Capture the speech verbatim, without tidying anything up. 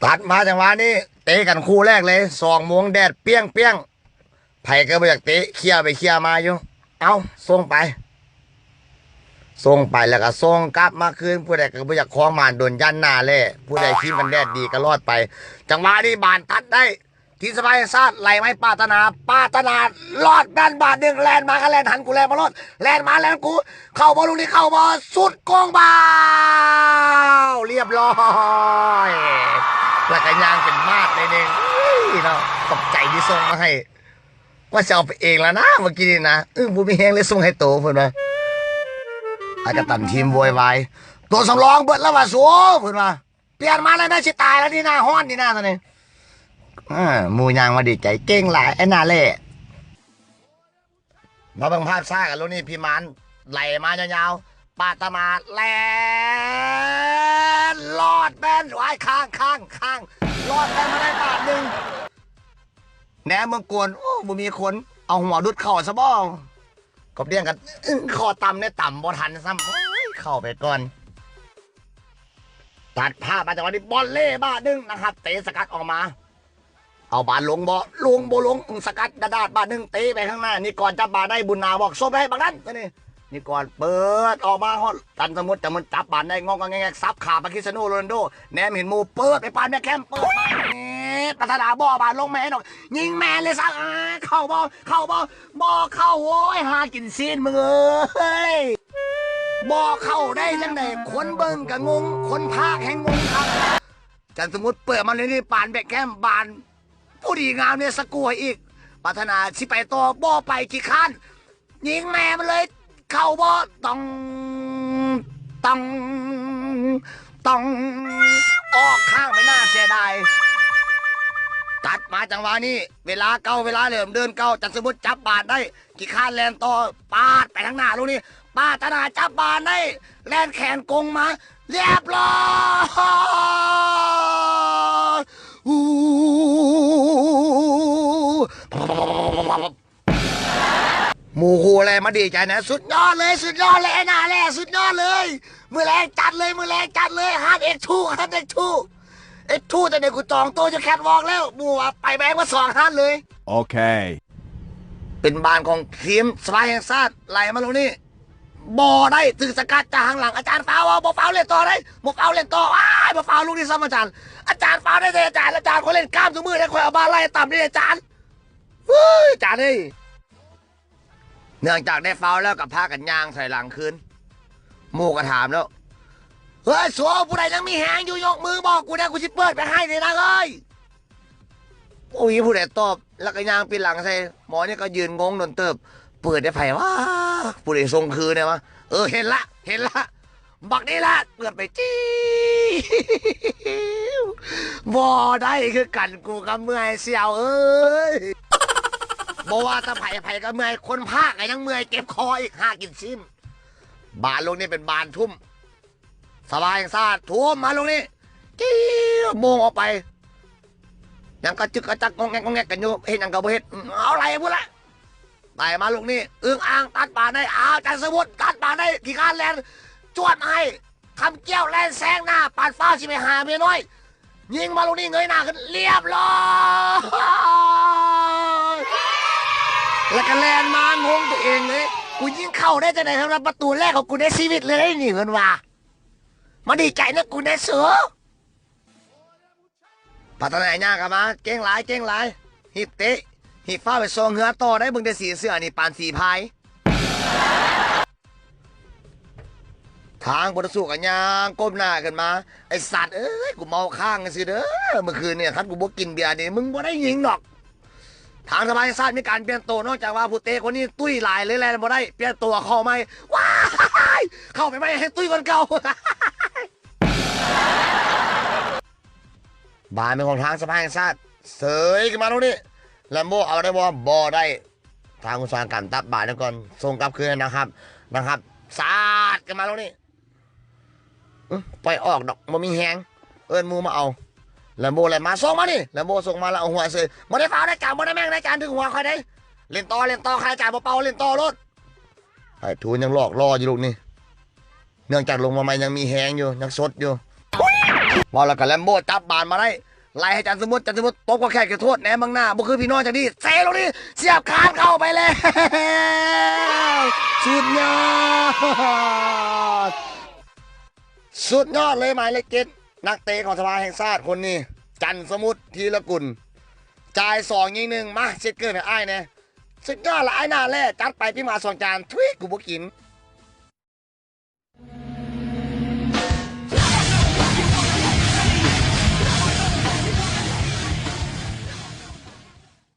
ตัดมาจังหวะนี้ เตะกันคู่แรกเลย สองโมงแดดเปรี้ยงเปรี้ยง ไผก็บ่อยากเตะ เคลียร์ไปเคลียร์มาอยู่ เอ้า ส่งไป ส่งไปแล้วก็ส่งกลับมาคืน ผู้ใดก็บ่อยากคล้องหมานโดนยันหน้าแหละ ผู้ใดทีมกันแดดดีก็รอดไป จังหวะนี้บานตัดได้ ทีมสภาแห่งชาติไหลไม้ปาถนา ปาถนา รอดด้านบาทหนึ่ง แล่นมาก็แล่นหันกู แล่นมาโลด แล่นมาแล่นกู เข้าบ่ลูกนี้ เข้าบ่ สุดโกงบ่าว เรียบร้อย แล้วก็ย่างเป็นมาดเลยหนึ่ง เฮ้ยเนาะ ขอบใจที่ส่งมาให้ ว่าจะเอาไปเองแล้วนะ เมื่อกี้นี่นะ เออ บ่มีแฮงเลยส่งให้โตเพิ่นว่า ไอ้กระตันทีมโวยวาย ตัวสำรองเบิดแล้วว่ะสู เพิ่นว่า เปลี่ยนมาแล้วนะ สิตายแล้วนี่นะ ฮ้อนนี่นะตอนนี้ อ่า หมู่ย่างมาดีใจ เก่งหลาย ไอ้หน้าแหล่ มาเบิ่งภาพช้ากัน ลูกนี้พี่หมานไหลมายาวๆ ปาดตะหมาด แล่น ลอดแม่น ว้าย ข้าง ข้าง ข้าง ลอดแม่นมาได้บาทหนึ่ง แหนมเมืองกวน โอ้ บ่มีคน เอาหัวดุดเข้าซะบ่ กบเลี้ยงกัน อื้อ คอต่ำเนี่ย ต่ำบ่ทันซ้ำ โอ้ย เข้าไปก่อน ตัดภาพมาจังหวะนี้ บอลเล่บาทหนึ่งนะครับ เตะสกัดออกมา เอาบาลลงบ่ ลงบ่ลง สกัดดาดาดบาทหนึ่ง เตะไปข้างหน้า นิกรจับบาลได้ บุญนาบอก "ซบให้บักนั้น" ตัวนี้ นิกรเปิดออกมาฮอด จันทร์สมมุติ จันทร์สมมุติจับบาลได้ งอกๆแงกๆ สับขาไปคริสเตียโนโรนัลโด แหนมเห็นหมู่ เปิดไปปานแม่แคม เปิดมา ปาถนาบ่ บาลลงแม่นออก ยิงแม่นเลยซะ อ่า เข้าบ่ เข้าบ่ บ่เข้า โอ้ย หากินซีนมึงเอ้ย บ่เข้าได้จังใด คนเบิ่งก็งง คนพากย์แฮงงงครับ จันทร์สมมุติเปิดมาเลยนี่ ปานแม่แคม บาล ผู้ดีงามเนี่ย สกรูให้อีก ปาถนาสิไปต่อ บ่ไป ขี้คร้าน ยิงแม่มันเลย เข้าบ่ ต้อง ต้อง ต้อง ออกข้างไป น่าเสียดาย ตัดมาจังหวะนี้ เวลาเก่า เวลาเดิม เดินเก่า จันทร์สมมุติจับบาลได้ ขี้คร้านแล่นต่อ ปาดไปทางหน้าลูกนี้ ปาถนาจับบาลได้ แล่นแขนกงมา เรียบร้อย อู้ หมู่คู่อะไรมาดีใจนะ สุดยอดเลย สุดยอดเลย ไอ้หน้าแหล่ สุดยอดเลย มื้อแลงจัดเลย มื้อแลงจัดเลย ห้าม เอ็กซ์ทู ห้าม เอ็กซ์ทู เอ็กซ์ทู แต่เดี๋ยวกูจองโต๊ะอยู่แคทวอล์กแล้ว หมู่ว่าไปแบงค์มาสองห้านเลย โอเค เป็นบาลของทีมสภาแห่งชาติ ไหลมาลูกนี้ บ่ได้ ถือสกัดจากข้างหลัง อาจารย์ฟาวล์ บ่ฟาวล์เล่นต่อได้ บ่ฟาวล์เล่นต่อ อ้าย บ่ฟาวล์ลูกนี้ซ้ำ อาจารย์ อาจารย์ฟาวล์ได้แต่อาจารย์ อาจารย์เขาเล่นกล้ามทุกมื้อได้ คอยเอาบาลไล่ต่ำนี่ อาจารย์ เฮ้ย อาจารย์เอ้ย เนื่องจากได้ฟาวล์แล้วก็พากันย่างถอยหลังคืน หมู่ก็ถามแล้ว "เฮ้ย สัว ผู้ใดยังมีแฮงอยู่ ยกมือบอกกูแหน่ กูสิเปิดไปให้เลยนะเอ้ย" บ่มีผู้ใดตอบ แล้วก็ย่างปิดหลังใส่ หมอนี่ก็ยืนงงโดนเติบ "เปิดให้ไผวะ ผู้ใดส่งคืนได้วะ เออ เห็นละ เห็นละ บักนี่ละ เปิดไป จี๊ว บ่ได้คือกัน กูก็เมื่อย เสี่ยวเอ้ย บ่ว่าแต่ไผ ไผก็เมื่อย คนพากย์ก็ยังเมื่อย เจ็บคออีก หากินสิ้น บาลลูกนี้เป็นบาลทุ่ม สภาแห่งชาติทุ่มมาลูกนี้ จี๊ว โมงออกไป ยังกระจึกกระจัก งองแงกงองแงกกันอยู่ เฮ็ดหยังก็บ่เฮ็ด เอาไหลพุ้นละ ไต่มาลูกนี้ อึ้งอ่างตัดบาลได้ อ้าว จันทร์สมมุติตัดบาลได้ ขี้คร้านแล่น จวดมาให้ คำเกี้ยวแล่นแซงหน้า ปานฟ้าวสิไปหาเมียน้อย ยิงมาลูกนี้ เงยหน้าขึ้น เรียบร้อย แล้วก็แล่นมางงตัวเองเลย "กูยิงเข้าได้จังได๋ สำหรับประตูแรกของกูในชีวิตเลยนี่" เพิ่นว่า "มาดีใจนำกูแหน่ สู" พัฒนาย่างเข้ามา เก่งหลาย เก่งหลาย หีบเตะ หีบฟ้าวไปส่งเฮือต่อได้ เบิ่งแต่สีเสื้อนี่ปานสีพาย ทางผู้ต่อสู้ก็ย่างก้มหน้าขึ้นมา "ไอ้สัตว์เอ้ย กูเมาค้างซื่อเด้อ เมื่อคืนเนี่ย คันกูบ่กินเบียร์นี่ มึงบ่ได้ยิงดอก" ทางสภาแห่งชาติมีการเปลี่ยนตัว นอกจากว่าผู้เตะคนนี้ตุ้ยหลายเลยแล่นบ่ได้ เปลี่ยนตัวเข้าใหม่ ว้าย เข้าไปใหม่ให้ตุ้ยกว่าเก่า บาลเป็นของทางสภาแห่งชาติ เสยขึ้นมาลูกนี้ แลมโบ้เอาได้บ่ บ่ได้ ทางอุตสาหกรรมตัดบาลก่อน ส่งกลับคืนนะครับ นะครับ สาดขึ้นมาลูกนี้ อื้อ ปล่อยออกดอก บ่มีแฮง เอิ้นหมู่มาเอา แลมโบ้แล่นมา ส่งมานี่ แลมโบ้ส่งมาแล้วเอาหัวเสย บ่ได้ฟาวล์ได้จาน บ่ได้แม่งได้จาน ดึงหัวข้อยได้ เล่นต่อ เล่นต่อ ใครจ่ายบ่เป่า เล่นต่อโลด ไอ้ทูนยังหลอกล่ออยู่ลูกนี้ เนื่องจากลงมาใหม่ยังมีแฮงอยู่ ยังสดอยู่ ว่าแล้วก็แลมโบ้จับบาลมาได้ ไล่ให้จันทร์สมมุติ จันทร์สมมุติตบก็แค่เขตโทษแหนมบังหน้า บ่คือพี่น้องจังดี เซลูกนี้ เสียบคานเข้าไปแล้ว สุดยอด สุดยอดเลยหมายเลขเจ็ด นักเตะของสภาแห่งชาติคนนี้ จันทร์สมมุติ ธีรกุล จ่ายสองยิงหนึ่ง มาเช็คเกอร์ให้อ้ายแหน่ สุดยอดละไอ้หน้าแร่ จัดไปพี่หมาสองจาน ทุย กูบ่กิน